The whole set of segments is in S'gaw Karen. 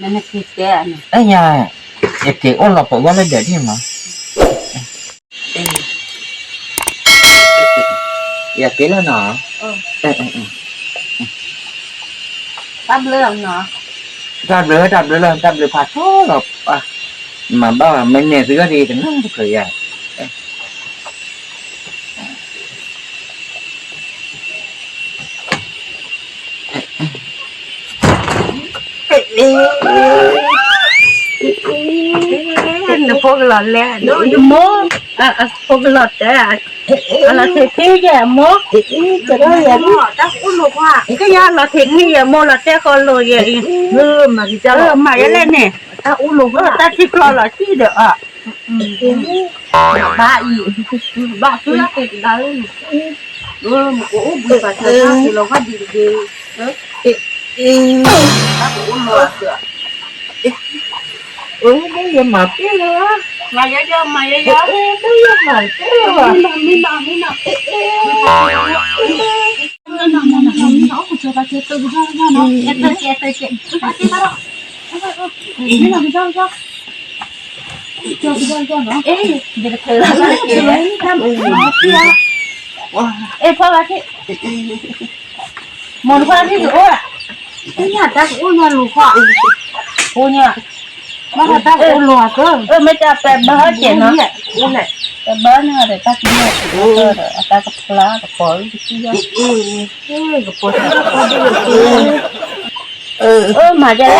နက့ၤတဲ, အဲၣ်ညါ, ယက့ၤအိၣ်လီၤပဝဲလၢဒၢးဒ်မး, ယက့ၤလီၤနီၤ, တၢ်ဘျုး, တၢ်ဘျုးလီၤ, တၢ်ဘျုးဖးထီလီၤ, မၤဘၣ်မ့ၢ်န့ၢ်သုဂီၢ်ဒ် ကနၣ်တချုးယၤ နဖိကလီၤလဲၣ်, ယမိၢ်, ဖိကလီၤတဲ, အလီၤထံးထံယဲၢ်မိၢ်, ကယၤလီၤထံးထံယဲၢ်မိၢ်လီၤတဲဃီလိာ်ယဲၢ်အံၤ, မၤယဲလဲၣ်န့ၣ်, တၢ်ထံကျီလီၤစံၣ်ဒီးအီၤ, ဘၣ်အံၤ, ဘၣ်သုလၢက့ၤကဒါ, မ့ၢ်ကအိၣ်ဘှံးဘၣ်ဆၢတၢ်က့ၤလီၤဂီၢ်ဒံးတက့ၢ်, တၢ်ကအိၣ်လီၤအကၢး, ယမၤပ့ၢ်လၢၤ, မၤယဲယဲ, မၤယဲယဲ, မၤပ့ၢ်လၢၤ, မၤ, မၤ, မၤ, မ့ၢ်တဖဲလၢက့ၤဝဲ, မိၢ်တခွါထံၣ်ကအိၣ်, တၢ်ကအိၣ်ညါလူၤခီ, အိၣ်ညါ, မ့ၢ်တၢ်ကအိၣ်လီၤကၢ, မ့ၢ်တၢ်ပဲဘၢကဲနီၤ, ပဲဘၢန့ၣ်ဒီးတၢ်ကမ့ၢ်ကအိၣ်ဒီး အတၢ်ကဖျါကပီၤကစံၣ်ယီၤ, ကပီၤ, မၤဒ်လဲၣ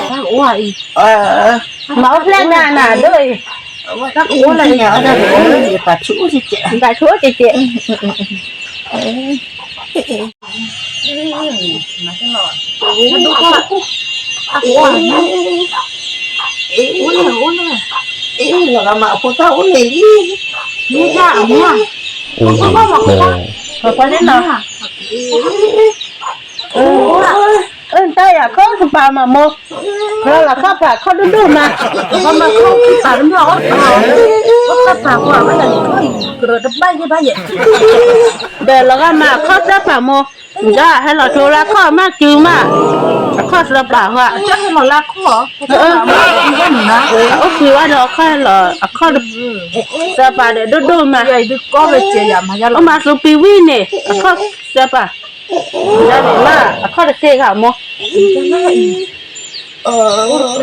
်, မၤအိၣ်ဖျဲၣ်နၤနၤဒိၣ်အံၤ, တၢ်ကအိၣ်လၢအံၤ, ဘၣ်ဆိၣ်အိၣ်ကဲးကဲး, ဘၣ်ဆိၣ်အိၣ်ကဲးကဲး, အိၣ်လၢ, အိၣ်လၢ, လီၤဂာ်မးအဖိတၢ်အိၣ်လၢလံ, မ့ၢ်တၢ်အမါ, ပှၤဖီန့ၣ်နီၤ, အၢ တၢ်ယၤခီၣ်စပၤမးမိၢ်, လီၤလီၤခီၣ်ပာ်ခီၣ်ဒိၣ်ဒိၣ်မး, ခီၣ်မးခီၣ်စပၤတမ့ၢ်အီၣ်, ခီၣ်စပၤကွၢ်ဝဲဒၣ်န့ၣ်, ကရၢတဘၣ်ယဲဘၣ်ယဲ, ဒီးလီၤဂာ်မးအခီၣ်စပၤမိၢ်, ဒၣ်ဟဲလီၤဆိလၢခီၣ်မးစုမး, အခီၣ်စပၤဟီ, အိၣ်ကွံာ်ဝဲဒီးအခီၣ်လီၤ, အခီၣ်စပၤဒီးဒိၣ်ဒိၣ်မး, အိၣ်မးသူပံဝံၣ်န့ၣ်, အခီၣ်စပၤ, ဒၣ်န့ၣ်မး, အခီၣ်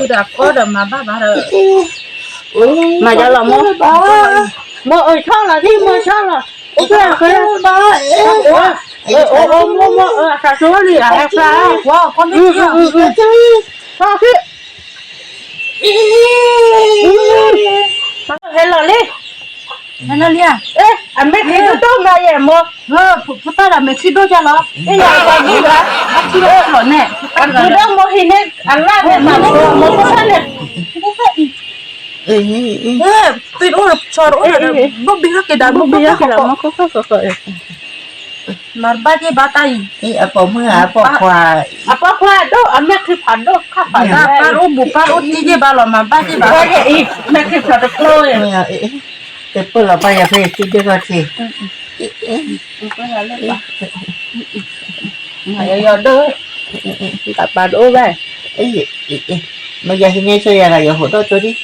တက့ၢ်ဂၤမိၢ်, မၤယၤလီၤမိၢ်, မိၢ်အၢထီၣ်လီၤဒ်မိၢ်ထီၣ်လီၤ, အိၣ်ဖျဲၣ်ဃဲ, အိၣ်မိၢ်မိၢ်အၢ အသးဆိလံအဟဲဖျါ, ထီၣ်ခံ ဟဲလီၤလံ, အမဲာ်ချံဒိၣ်ဒိၣ်မးယဲၢ်မိၢ်, ဖိသၣ်ဒီးမဲာ်ချံဒိၣ်ယဲၢ်လီၤ, အထံလီၤန့ၣ်, အဒိၣ်မိၢ်ဟံးန့ၢ်အလၣ်န့ၣ်မးမိၢ်ဖိသၣ်န့ၣ်, သ့ၣ်တအိၣ်ဆီတအိၣ်ဒီး ဘိၣ်ဘံဟဲက့ၤဒီး ဘိၣ်ဘံဟဲက့ၤဒီး မၤဘၣ်က့ၤဘၣ်တၢ်အံၤ, အပိာ်မုၣ် အပိာ်ခွါ, အပိာ်ခွါဒိၣ် အမဲာ်ချံဖးဒိၣ်ခါဖးဒိၣ်, ပၢ်အိၣ်ဘူးပၢ်အိၣ်တံၢ်က့ၤဘၣ်လီၤ မၤဘၣ်က့ၤဘၣ်, အံၤ မဲာ်ချံဖးတကျိၤ, တပၢၢ်လီၤပၢ်ယၤဖဲယစုဒ့ၣ်ခီၣ်ထံး, ယီၤဒိၣ်, တၢ်ပာ်တအိၣ်ဘၣ်, မ့ၢ်ယဟံးန့ၢ်ဆိယၤဂၤ ယဟိးထီၣ်ကၠိဒံး,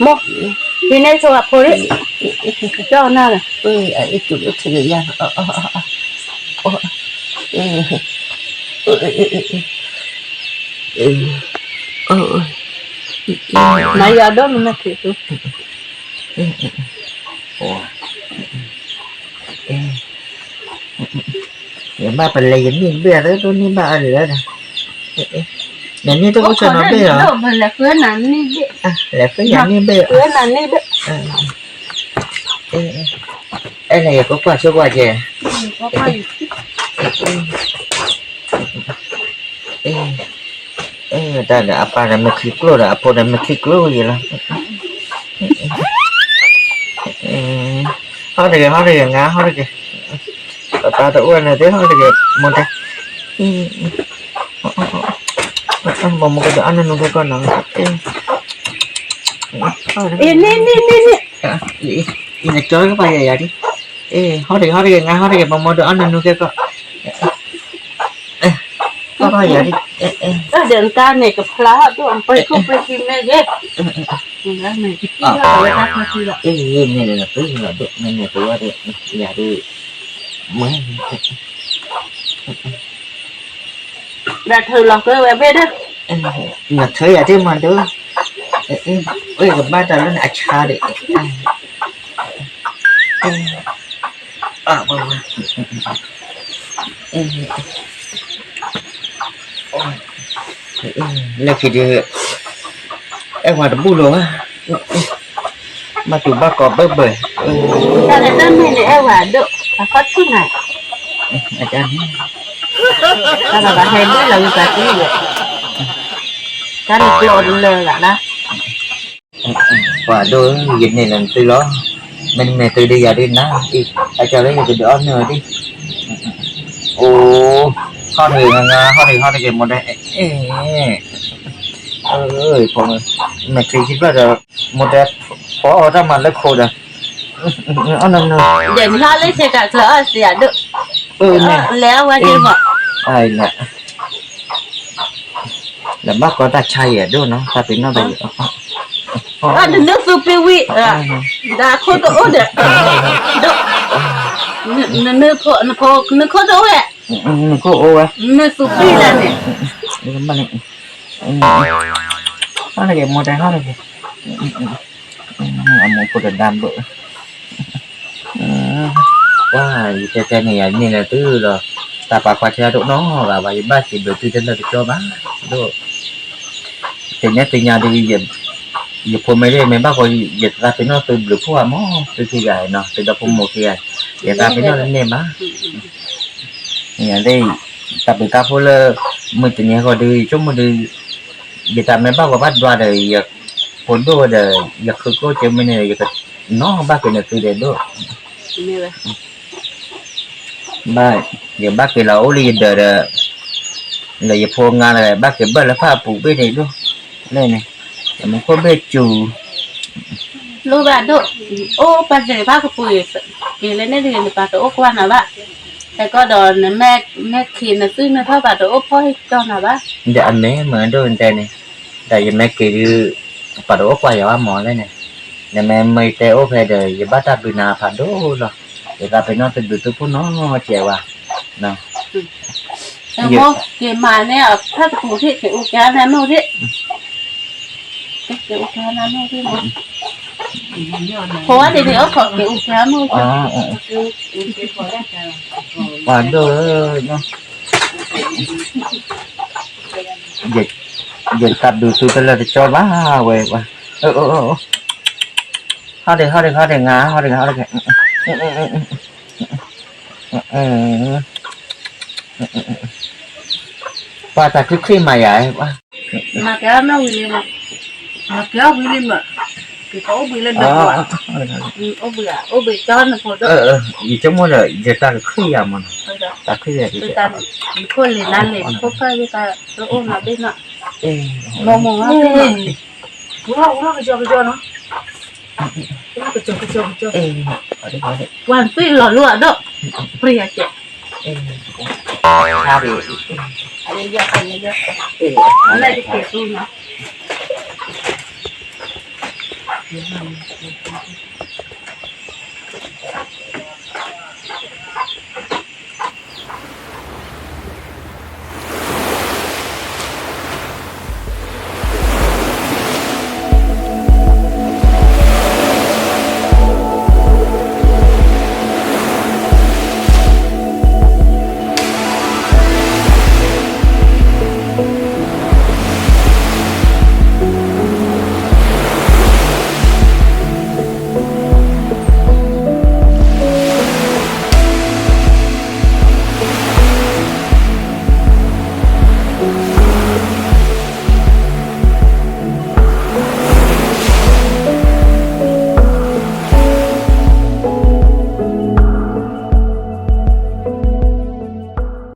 မိၢ်, ဟံးန့ၢ်ဆိအဖိဒံး, ကၠီနၤလီၤ, အ့ၣ်တူၢ်လၢထံဂ့ၤယၤ, မၤယၤဒိၣ်မနုၤခ့သူ ယဘၣ်ပလဲၤယန့ၢ်ဘ့ၣ်အသး ဒိၣ်န့ၢ်ဘၣ်အါဒံးလၢ, နန့ၢ်တအိၣ်ဆိနီၤဘ့ၣ်လီၤ, လဲၤဃုနၤန့ၢ်ဘ့ၣ်, အဲၣ်လၢယကကွၢ်ဆိကွၢ်ကဲ, တၢ်ဒီးအပၢ်ဒီးမဲာ်ချံကျိဒီး အဖိဒီးမဲာ်ချံကျိယံၤလီၤ, ဟီၣ်တဂ့ၤ ဟီၣ်တဂ့ၤ ငါဟီၣ်တဂ့ၤ, ပပၢ်တအိၣ်န့ၣ်သ့ၣ် ဟီၣ်တဂ့ၤ မိၢ်တဲ, မိၢ်ကဒီးအီၣ်နနူကဲကီၢ်နီၤ, နကၠီကပၤယၤယၤဒံး, ဟီၣ်တဂ့ၤ ဟီၣ်တဂ့ၤ ငါဟီၣ်တဂ့ၤ ပမိၢ်ဒီးအီၣ်နနူကဲကီၢ်, ယၤဒ်, ဒီးနတၢ်န့ၣ်ကဖျါဟီၣ်ဒိၣ် ပှဲၤခိၣ်ပှဲၤခံမ့ၢ်ဂ့ၤ, န့ၣ်လီၤ, န့ၣ်လီၤ, ယၤဒ်, မ့ၢ် ဒီးထုးလီၤက့ၤဝဲဘ့ၣ်ဒီး, နထုးယၤဒ်မးဒိၣ်, အ့ၣ် ကဘၣ်တၢ်လၢန့ၣ်အဆါဒီး, လၢခံဒုး, အဲၣ်ဝဲတဘူၣ်လီၤဘၣ်, ဘၣ်တူၢ်ဘၣ်ကီဘၢဘၢ, တၢ်လၢတၢ်မ့ၢ်န့ၣ်အဲၣ်ဝဲဒိၣ်, အခီၣ်ထူၣ်နၤ, တၢ်လၢဘၣ်ဟဲဒိၣ်လီၤဝံသးစူၤ, တၢ်န့ၣ်ကျိးလၢာ်လီၤလၢ ပှၤဒိၣ်ဧၢ, ယန့ၢ်လၢနသုလီၤ, မ့တမ့ၢ်သုဒုးယၤဒုးနၤ, အကၢ်လၢယကဒုးအီၣ်နုာ်ဝဲဒၣ်, အိ, ဟီၣ်တဂ့ၤငါ, ဟီၣ်တဂ့ၤဟီၣ်တဂ့ၤ မိၢ်ဒဲ, ဖိ, မဲာ်ချံခံဖျၢၣ်ဒီး, မိၢ်ဒဲ, ဖီအီၣ်တၢ်မၤလၢခိၣ်ဒီး, အီၣ်နုာ်နုာ်, ယနဟီၣ်လၢဆဲးကးချၢအီၣ်စံးယၤဒိၣ်, လဲၤအဝဲက့ၤမး, လဲၤဘၣ်ကီတၢ်ဆါယဲၢ်ဒိၣ်နီၤ, တၢ်ပ့ၤနီၣ်တၢ်ယဲၢ်, နနုာ်သူပ့ၤဝံၤ, ဒီးခိၣ်တအိၣ်ဒီး, နနုာ်ဖိ, နဖိ, နခိၣ်တအိၣ်ဝဲ, နခိၣ်အိၣ်ဝဲ, နနုာ်သူပ့ၤဒၣ်န့ၣ်, ဟီၣ်တဂ့ၤ မိၢ်တဲဟီၣ်တဂ့ၤ, အမိၢ်ဖိတဒါဘၣ် ပှၤ ယတဲတဲန့ၣ် ယန့ၢ်လၢသုဒီး, တၢ်ပာ်ကွၢ်ဆၢတအိၣ်နီတဂၤဘၣ်, ယဘၣ်စံးဘျုးသုတလၢတကၠီဘၣ်, ဒိၣ်, သ့ၣ်ညါသ့ၣ်ညါဒ်, ယဖိမ့ၢ်လၢမ့ၢ်ဘၣ်ဃီ, ယသးပ့ၤနီၣ်သုဘျုးဖှိၣ်အမး, သုခံဂၤနီၤ, သုဒီဖိမိၢ်ခံဂၤ, ယသးပ့ၤနီၣ်လၢန့ၣ်ဘၣ်, ယသး, တၢ်ဘျုးတၢ်ဖှိၣ်လၢ, မုၢ်တနံၤဃီဒီး ယဆိကမိၣ်ဒီး ယတၢ်မ့ၢ်ဘၣ်ဂီၤဘၣ်ဒွးဒီး ယဖိဒိၣ်ဝဲဒီး ယဃုကျိၣ်စ့မ့ၢ်န့ၣ်ဒီး ယကနီၣ်ဘၣ်က့ၤန့ၣ်သုဒီးဒိၣ်, ဘၣ်, ယဘၣ်က့ၤလီၤအိၣ်လၢယဒၢးဒီး, လၢယဖိငါဒီး ဘၣ်က့ၤဘၢၣ်လၢဖၣ်အပူၤဘ့ၣ်န့ၣ်ဒိၣ်, လၢန့ၣ်, ယမူခိၣ်ဘ့ၣ်စူၤ လိၣ်ဘၣ်ဒိၣ်, အိၣ်ပှၤသ့ၣ်တဖၣ်ကပူၤ, က့ၤလၢန့ၣ်တဂ့ၤ နပာ်တအိၣ်ကွၢ်နၤဘၣ်, ဟဲကီၢ်ဒီးနမဲာ်ခံနသုနထီၣ် ပာ်တအိၣ်ဖီၣ်ဟ့ၣ်ကီၢ်နၤဘၣ်, ဒီးအမဲာ်မုာ်ဒိၣ်နတဲန့ၣ်, ဒီးယမဲာ်က့ၤဒုး, ပာ်တအိၣ်ကွၢ်ယၤဘၣ်မးလဲၣ်န့ၣ်, နမ့ၢ်မ့ၢ်တဲအိၣ်ဖဲဒီး ယဘၣ်တၢ်ဘျုးနၤဖးဒိၣ်လီၤ, ယသးပ့ၤနီၣ်သုဘျုးသုဖှိၣ်နီၤကဲးဝဲ က့ၤမၤန့ၢ်အဖၣ်တပူၤသ့ၣ် က့ၤအိၣ်ကဲနၤနိၣ်သ့ၣ်, က့ၤအိၣ်ကဲနၤနိၣ်သ့ၣ်မး, ဖိဝဲဒၣ်န့ၣ် အိၣ်ခိးက့ၤအိၣ်ကဲနၤနိၣ်သ့ၣ်, ပှၤဒိၣ်ဧၢ, ယသးဒုးသုတလၢတကၠီဘၣ်ဝဲ, ဟီၣ်ဒ့ၣ် ဟီၣ်ဒ့ၣ် ဟီၣ်ဒ့ၣ် ငါ ဟီၣ်ဒ့ၣ် ဟီၣ်ဒ့ၣ်, ပှၤတၢ်ချံချံမၤယၤ, မၤကဲအီၣ်မ့ၢ်ဝံၤလံမး, မၤကဲအီၣ်ဝံၤလံမး, က့ၤကအိၣ်ဘှံးလၢဒၢးပူၤ, အိၣ်ဘှံးဧါ, အိၣ်ဘှံးကၠီနဖိဒိၣ်, ယဆိကမိၣ်ဒီး ယတၢ်ကချံယၤမးနီၤ, တၢ်ချံယၤ, ခိၣ်လံၤနါလံၤခိၣ်ဖၣ်ယတၢ်တအိၣ်နၤဘ့ၣ်နီၤ, မ့ၢ်မ့ၢ်ဝဲ, ဝဲကစီကစီနီၤ, ကစီကစီ, ပှၤသွံၣ်လီၤလိအဒိၣ်, ပြံယၤကဲး, လၢကကဲးသူနီၤ,